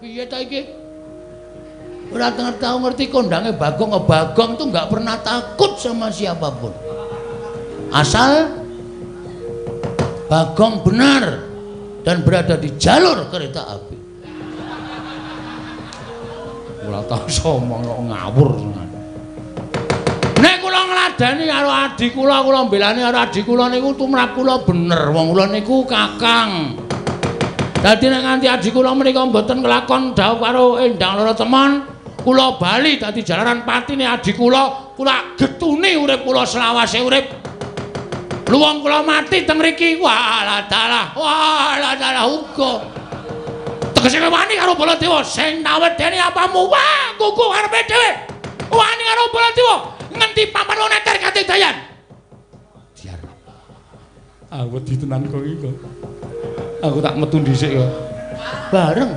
Piye ta iki? Ora tau ngerti kondange Bagong. Bagong tuh nggak pernah takut sama siapapun. Asal Bagong benar dan berada di jalur kereta api. Ora tau somong kok ngawur. Nek kula ngladeni karo adi kula, kula mbelani karo adi kula niku tumrap kula bener. Wong kula niku kakang. Dadi nek nganti adi kula menika mboten kelakon dhawuh karo Endang Loro Temon, kula bali dadi jalaran patine adi kula, kula getuni urip kula selawase urip. Luwung kula mati teng mriki, walah dalah, walah dalah uga. Tegese wani karo Baladewa sing nawedeni apamu, wah kuku karepe dhewe. Wani karo Baladewa ngendi papan wong neter katidayan. Diar. Aku wedi tenan kok iki kok. Aku tak metu dhisik kok. Bareng.